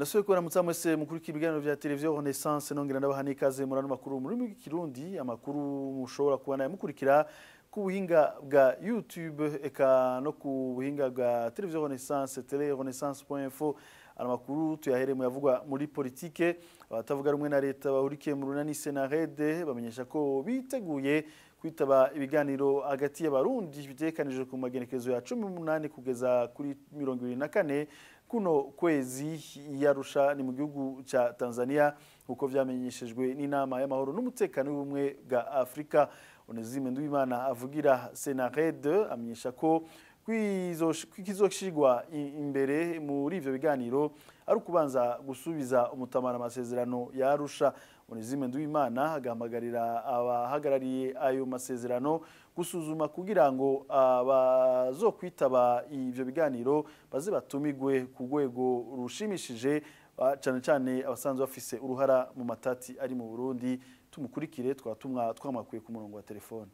Ndasubiye kubaramutsa mwese mukurikira ibiganiro vya Televiziyo Renaissance, nongera ndabaha n'ikaze muri ano makuru mu rurimi rw'Ikirundi, amakuru mushobora kuba nayo mukurikira ku buhinga bwa YouTube eka no ku buhinga bwa Televiziyo Renaissance, telerenaissance.info. Ano makuru tuyahere mu yavugwa muri politike. Abatavuga rumwe na leta bahurikiye mu runani Senarede bamenyesha ko biteguye kwitaba ibiganiro hagati y'Abarundi bitegekanijwe ku magenekezo ya 18 kugeza kuri 24 kuno kwezi yarusha ni mu gihugu ca Tanzania, uko vyamenyeshejwe n'inama y'amahoro n'umutekano w'ubumwe bwa Afrika. Onesime Nduwimana avugira Senarede amenyesha ko kwizoshigwa imbere muri ivyo biganiro ari ukubanza gusubiza umutamana amasezerano ya Arusha. Onesime Nduwimana agahamagarira abahagarariye ayo masezerano gusuzuma kugira ngo abazokwitaba ivyo biganiro baze batumigwe ku rwego rushimishije, cane cane abasanzwe bafise uruhara mu matati ari mu Burundi. Tumukurikire, twatumwa twamakuye ku murongo wa telefone.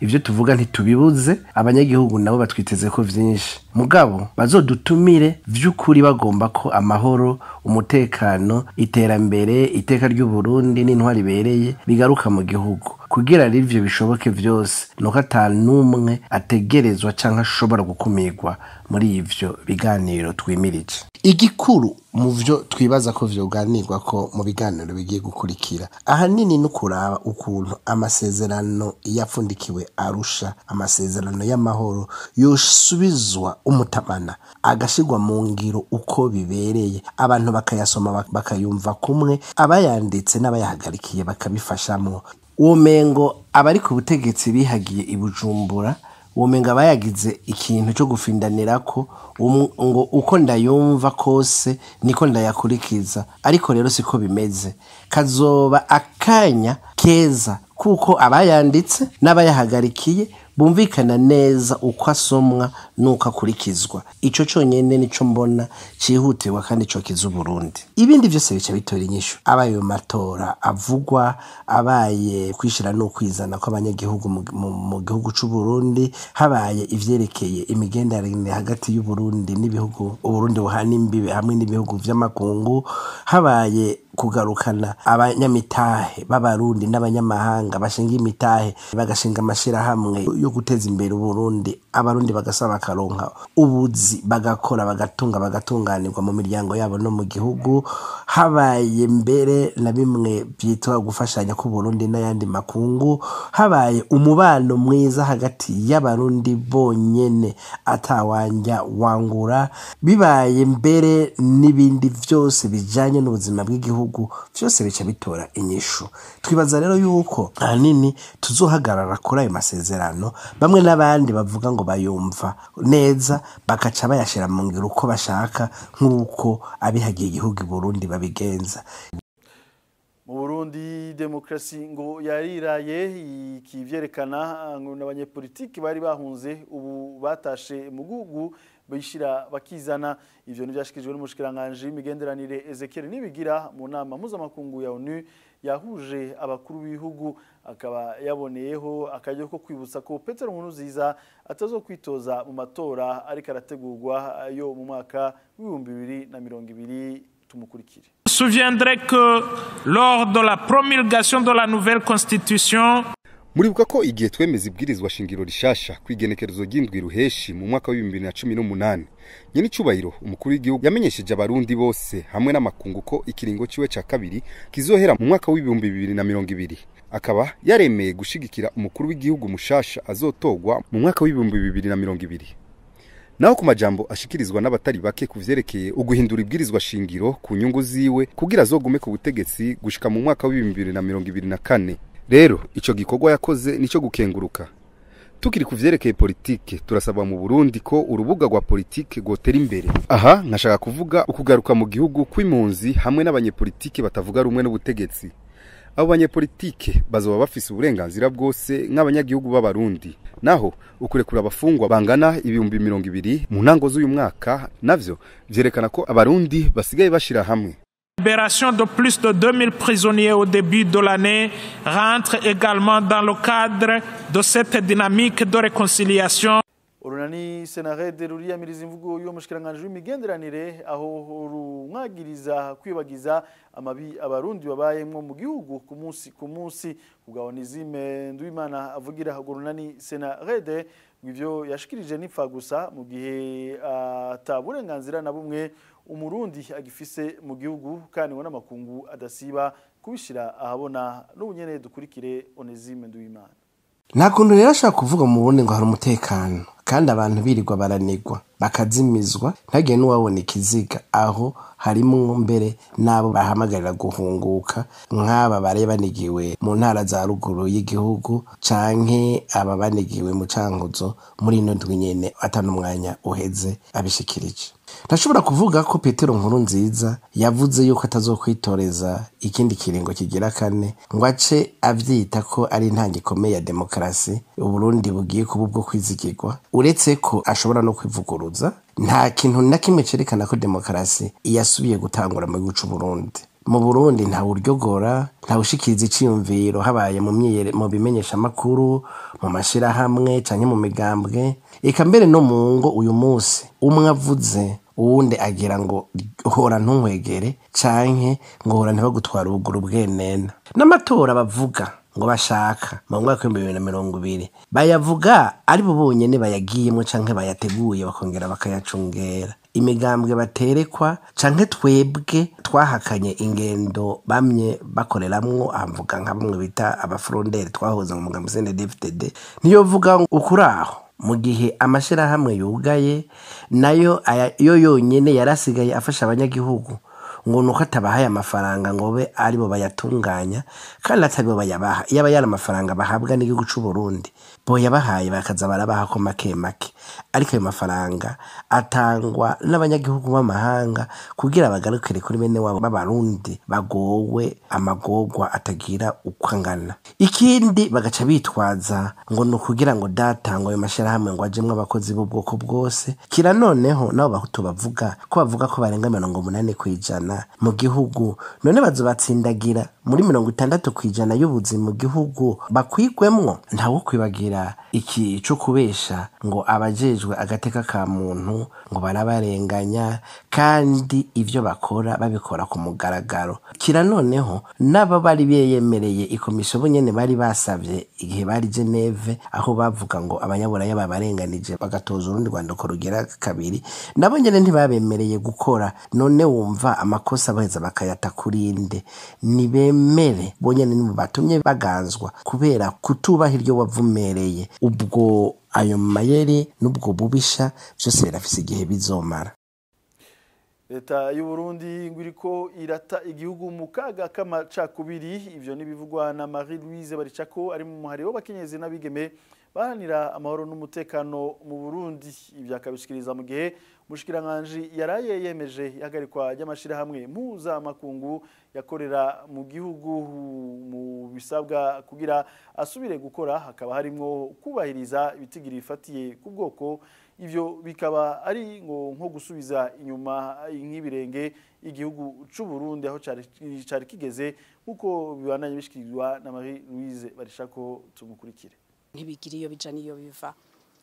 Ivyo tuvuga ntitubibuze, abanyagihugu nabo batwiteze ko vyinshi, mugabo bazodutumire vy'ukuri bagomba ko amahoro, umutekano, iterambere, iteka ry'u Burundi n'intwari ibereye bigaruka mu gihugu. Kugira rivyo bishoboke vyose nuko ata n'umwe ategerezwa canke ashobora gukumirwa muri ivyo biganiro twimirije. Igikuru mu vyo twibaza ko vyoganirwa ko mu biganiro bigiye gukurikira ahanini no kuraba ukuntu amasezerano yapfundikiwe Arusha, amasezerano y'amahoro, yosubizwa umutamana agashirwa mu ngiro uko bibereye, abantu bakayasoma bakayumva kumwe, abayanditse n'abayahagarikiye bakabifashamwo. Uwo mengo abari ku butegetsi bihagiye i Bujumbura, uwo mengo abayagize ikintu cyo gufindanirako ngo uko ndayumva kose niko ndayakurikiza, ariko rero siko bimeze. Kazoba akanya keza kuko abayanditse n'abayahagarikiye bumvikana neza uko asomwa n'uko akurikizwa. Ico conyene nico mbona cihutirwa kandi co kiza Uburundi. Ibindi vyose bica bitora inyishu. Abaye matora avugwa, abaye kwishira no kwizana kw'abanyagihugu mu gihugu c'u Burundi, habaye ivyerekeye imigenderanire hagati y'u Burundi n'ibihugu Uburundi buhana imbibe hamwe n'ibihugu vy'amakungu, habaye kugarukana abanyamitahe b'Abarundi n'abanyamahanga bashinga imitahe bagashinga amashirahamwe yo guteza imbere Uburundi, Abarundi bagasaba bakaronka ubuzi, bagakora, bagatunga, bagatunganirwa mu miryango yabo no mu gihugu, habaye mbere na bimwe byitwa gufashanya ku Burundi n'ayandi makungu, habaye umubano mwiza hagati y'Abarundi bonyene atawanja wangura, bibaye mbere n'ibindi vyose bijanye n'ubuzima bw'igihugu vyose bica bitora inyishu. Twibaza rero yuko ahanini tuzohagarara kuri ayo masezerano, bamwe n'abandi bavuga ngo bayumva neza bakaca bayashira mu ngiro uko bashaka nk'uko abihagiye igihugu i Burundi babigenza. Mu Burundi demokrasi ngo yariraye, ikivyerekana ngo n'abanyepolitiki bari bahunze ubu batashe mu gihugu bishira bakizana. Ivyo nivyashikirijwe n'umushikiranganje w'imigenderanire Ezekiel Nibigira mu nama mpuzamakungu ya ONU yahuje abakuru b'ibihugu, akaba yaboneyeho akaryo ko kwibutsa ko Petero Nkurunziza atazokwitoza mu matora ariko arategurwa yo mu mwaka w'2020. Tumukurikire. Souviendrai que lors de la promulgation de la nouvelle constitution, muribuka ko igihe twemeza ibwirizwa shingiro rishasha kwigenekerezo ry'indwi ruheshi mu mwaka wa 2018, nyene icubahiro umukuru w'igihugu yamenyesheje Abarundi bose hamwe n'amakungu ko ikiringo ciwe ca kabiri kizohera mu mwaka w'2020, akaba yaremeye gushigikira umukuru w'igihugu mushasha azotogwa mu mwaka w'2020. Naho ku majambo ashikirizwa n'abatari bake kuvyerekeye uguhindura ibwirizwa shingiro ku nyungu ziwe kugira azogume ku butegetsi gushika mu mwaka w'2024, rero ico gikorwa yakoze nico gukenguruka. Tukiri kuvyerekeye politike, turasaba mu Burundi ko urubuga rwa politike gotera imbere. Aha nkashaka kuvuga ukugaruka mu gihugu kw'impunzi hamwe n'abanyepolitike batavuga rumwe n'ubutegetsi. Abo banyepolitike bazoba bafise uburenganzira bwose nk'abanyagihugu b'Abarundi. Naho ukurekura abafungwa bangana 20,000 mu ntango z'uyu mwaka navyo vyerekana ko Abarundi basigaye bashira hamwe. Libération de plus de 2000 prisonniers au début de l'année rentre également dans le cadre de cette dynamique de réconciliation. Urunani Senarede ruriyamiriza imvugo y'uwo mushikiranganje w'imigenderanire, aho rumwagiriza kwibagiza amabi abarundi babayemwo mu gihugu ku munsi ku munsi. Kubwa Onizime Nduwimana avugira urunani Senarede, ivyo yashikirije nipfa gusa mu gihe ata burenganzira na bumwe umurundi agifise mu gihugu, kandi ngo n'amakungu adasiba kubishira ahabona. N'ubunyene dukurikire Onizime Nduwimana. Nta kuntu rero ashaka kuvuga mu Burundi ngo hari umutekano, kandi abantu birirwa baranigwa bakazimizwa, ntagire n'uwabona ikiziga, aho harimwo mbere n'abo bahamagarira guhunguka nk'aba bari banigiwe mu ntara za ruguru y'igihugu, canke aba banigiwe mu Cankuzo muri ino ndwi nyene ata n'umwanya uheze abishikirije. Ntashobora kuvuga ko Petero Nkurunziza yavuze yuko atazokwitoreza ikindi kiringo kigira kane ngo ace avyita ko ari intango ikomeye ya demokarasi, Uburundi bugiye kuba ubwo kwizigirwa, uretse ko ashobora no kwivuguruza. Nta kintu na kimwe cerekana ko demokarasi yasubiye gutangura mu gihugu c'Uburundi. Mu Burundi nta uryogora, nta ushikiriza iciyumviro, habaye mu bimenyeshamakuru, mu mashirahamwe canke mu migambwe, eka mbere no mu ngo. Uyu munsi umwe avuze uwundi agira ngo hora ntunkwegere, canke ngo hora ntibagutwara ubuguru bwenena. N'amatora bavuga ngo bashaka mu mwaka w'2020 bayavuga ari bo bonyene bayagiyemwo canke bayateguye, bakongera bakayacungera. Imigambwe baterekwa canke twebwe twahakanye ingendo bamye bakoreramwo, avuga nka bamwe bita abafronderi twahoze mu mugambi CNDD-FDD, niyo vuga ukuraho mu gihe amashirahamwe yugaye nayo yo yonyene yarasigaye afasha abanyagihugu, ngo nuko atabahaye amafaranga ngo be aribo bayatunganya, kandi ataribo bayabaha. Iyo aba yari amafaranga bahabwa n'igihugu c'u Burundi, boyabahaye bakaza barabaha ko make make, ariko ayo mafaranga atangwa n'abanyagihugu b'amahanga kugira bagarukire kuri bene wabo b'abarundi bagowe amagorwa atagira uko angana. Ikindi bagaca bitwaza ngo ni ukugira ngo datangwa ayo mashirahamwe ngo ajemwo abakozi b'ubwoko bwose. Kira noneho nabo bahutu bavuga ko barenga 80% mu gihugu, none bazobatsindagira muri 60% y'ubuzi mu gihugu bakwigwemwo. Ntawo kwibagira iki co kubesha ngo abajejwe agateka ka muntu ngo barabarenganya, kandi ivyo bakora babikora ku mugaragaro. Kira noneho n'abo bari biyemereye ikomisiyo bo nyene bari basavye igihe bari Geneve, aho bavuga ngo abanyaburaya babarenganije bagatoza urundi rwandiko rugira kabiri, nabo nyene ntibabemereye gukora. None wumva amakosa baheza bakayata kurinde? Nibemere bonyene nibo batumye baganzwa kubera kutubaha iryo wavumereye. Ubwo ayo mayeri n'ubwo bubisha vyose birafise igihe bizomara. Leta y'u Burundi ngo iriko irata igihugu mu kaga k'amacakubiri. Ivyo nibivugwa na Marie Louise Baricako ari mu muhari w'abakenyezi n'abigeme baharanira amahoro n'umutekano mu Burundi. Ivyo akabishikiriza mu gihe umushikiranganji yaraye yemeje ihagarikwa ry'amashirahamwe mpuzamakungu yakorera mu gihugu, mu bisabwa kugira asubire gukora hakaba harimwo kubahiriza ibitigiri bifatiye ku bwoko. Ivyo bikaba ari ngo nko gusubiza inyuma nk'ibirenge igihugu c'u Burundi aho cari kigeze, nkuko bibandanya bishikirizwa na Marie Louise Barishako. Tumukurikire. Ntibigira iyo bija niyo biva.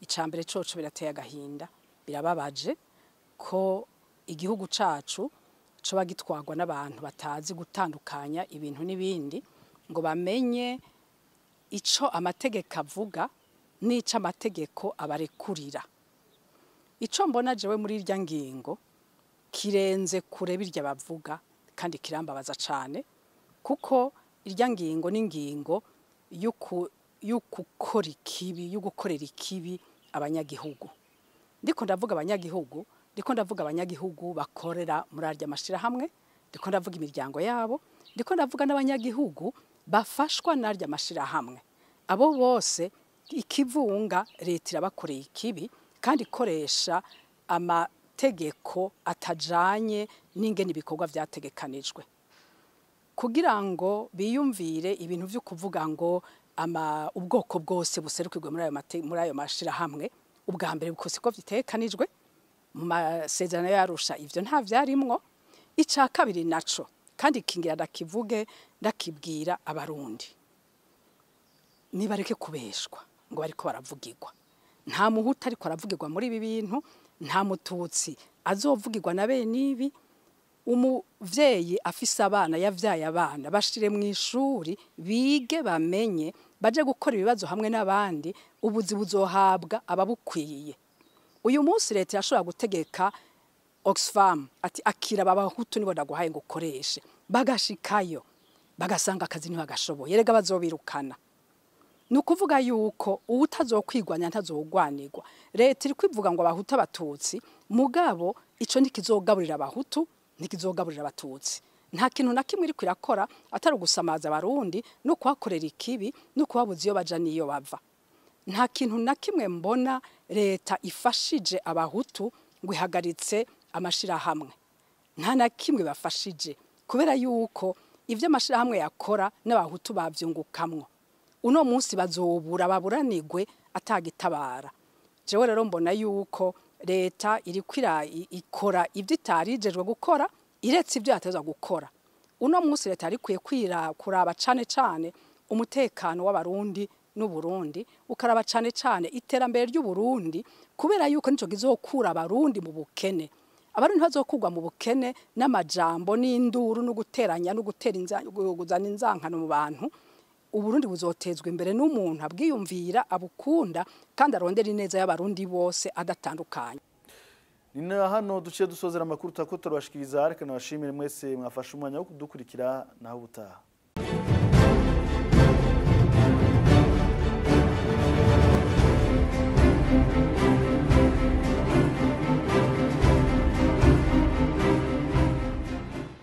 Icambere coco birateye agahinda, birababaje ko igihugu cacu coba gitwarwa n'abantu batazi gutandukanya ibintu n'ibindi, ngo bamenye ico amategeko avuga n'ico amategeko abarekurira. Ico mbona jewe muri irya ngingo kirenze kure birya bavuga, kandi kirambabaza cane, kuko irya ngingo n'ingingo y'ukukora ikibi, y'ugukorera ikibi abanyagihugu. Ndiko ndavuga abanyagihugu, ndiko ndavuga abanyagihugu bakorera muri arya mashirahamwe, ndiko ndavuga imiryango yabo, ndiko ndavuga n'abanyagihugu bafashwa n'arya mashirahamwe. Abo bose ikivunga leta irabakoreye ikibi, kandi ikoresha amategeko atajanye n'ingene ibikorwa vyategekanijwe kugira ngo biyumvire ibintu vyo kuvuga ngo ubwoko bwose buserukirwe muri ayo mashirahamwe. Ubwa mbere buko siko vitekanijwe mu masezerano yarusha, ivyo nta vyarimwo. Ica kabiri naco kandi kingira ndakivuge, ndakibwira abarundi, nibareke kubeshwa ngo bariko baravugirwa. Nta muhutu ariko aravugirwa muri ibi bintu, nta mututsi azovugirwa na bene ibi. Umuvyeyi afise abana, yavyaye abana, bashire mu ishuri bige, bamenye, baje gukora ibibazo hamwe n'abandi. Ubuzi buzohabwa ababukwiye. Uyu munsi leta irashobora gutegeka Oxfam ati: "Akira abahutu, nibo ndaguhaye ngo ukoreshe." Bagashikayo bagasanga akazi ntibagashoboye, erega bazobirukana. Ni ukuvuga yuko uwutazokwigwanya ntazogwanirwa. Leta iri kwivuga ngo abahutu, abatutsi, mugabo ico ntikizogaburira abahutu, ntikizogaburira abatutsi. Nta kintu na kimwe iriko irakora atari ugusamaza abarundi no kuhakorera ikibi no kubabuza iyo baja n'iyo bava. Nta kintu na kimwe mbona leta ifashije abahutu ngo ihagaritse amashirahamwe. Nta na kimwe bafashije, kubera yuko ivyo amashirahamwe yakora n'abahutu bavyungukamwo. Uno munsi bazobura, baburanigwe atagitabara. Jewe rero mbona yuko leta iriko ikora ibyo itarijejwe gukora, iretse ibyo yatezwa gukora. Uno munsi leta yarikwiye kwira kuraba cane cane umutekano w'abarundi n'Uburundi, ukaraba cane cane iterambere ry'Uburundi, kubera yuko nico kizokura abarundi mu bukene. Abarundi ntibazokugwa mu bukene n'amajambo n'induru no guteranya no gutera kuzana inzankano mu bantu. Uburundi buzotezwa imbere n'umuntu abwiyumvira, abukunda kandi arondera ineza y'abarundi bose adatandukanye. Ni na hano duciye dusozera amakuru turako turabashikiriza. Reka nabashimire mwese mwafashe umwanya wo kudukurikira. Naho ubutaha.